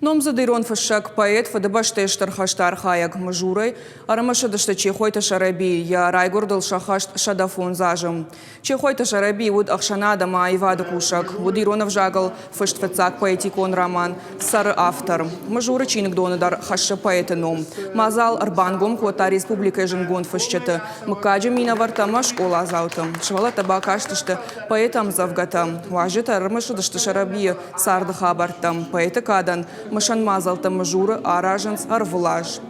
Номдзыд ирон фыссӕг, поэт, Фыдыбӕстӕйы Стыр хӕсты архайӕг Мызурӕй ӕрымысыдысты Чехойты Сӕрӕбийы, йӕ райгуырдыл сӕххӕст 105 азы. Чехойты Сӕрӕби уыд ӕхсӕнад ӕмӕ аивады кусӕг, уыд ирон ӕвзагыл фыст фыццаг поэтикон роман «Сӕр-ы автор. Мызуры чиныгдоны дӕр хӕссы поэты ном. Мадзал ӕрбангом кодта республикӕйы зындгонд фысджыты, мыггаджы минӕвӕрттӕ ӕмӕ скъоладзауты. Сывӕллӕттӕ бакастысты поэты ӕмдзӕвгӕтӕ. Уазджытӕ ӕрымысыдысты Сӕрӕбийы царды хабӕрттӕ. Поэты кадӕн мысӕн мадзӕлттӕ Мызуры аразынц ӕрвылаз.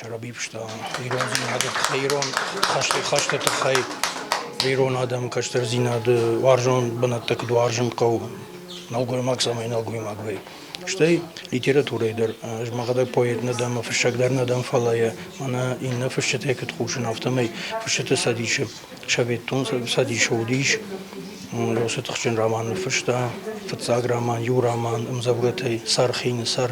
Сӕрӕби фыста ирондзинады тыххӕй, ирон хӕсты тыххӕй, ирон адӕмы кӕстӕрдзинады уарзон бынӕттӕ куыд уарзын хъӕуы, нӕлгоймаг цӕмӕй нӕлгоймаг вӕййы. Стӕй литературӕйы дӕр ӕз мӕхӕдӕг поэт нӕ дӕн ӕмӕ фыссӕг дӕр нӕ дӕн, фӕлӕ йӕ мӕнӕ иннӕ фысджытӕй куыд хъусын, афтӕмӕй фысджыты цӕдисы Советон Цӕдисы уыдис уыцы тыхджын роман ныффыста, фыццаг роман, иу роман ӕмдзӕвгӕтӕй «Сӕрхины сӕр».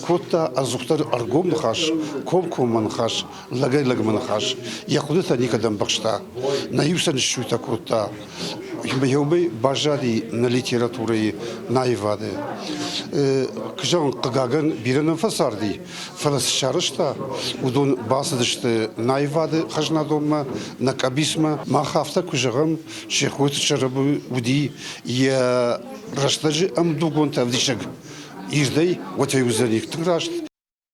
Кодта ӕдзухдӕр ӕргом ныхас, комкоммӕ ныхас, лӕгӕй-лӕгмӕ ныхас. Йӕ хъуыдытӕ никӕдӕм быхста. Нӕ иу сӕ ныссуйтӕ кодта. Еумӕ баззади нӕ литературӕйы, нӕ аивады. Куы зӕгъын, хъыгагӕн, бирӕ нӕм фӕцарди, фӕлӕ цы сарӕзта, уыдон бацыдысты нӕ аивады хӕзнадонмӕ, нӕ къӕбицмӕ. Мах афтӕ куы зӕгъӕм, Чехойты Чъребы уыди йӕ рӕстӕджы ӕмдугонтӕ ӕвдисӕг ирдӕй, уӕд уыдзӕни тынг раст.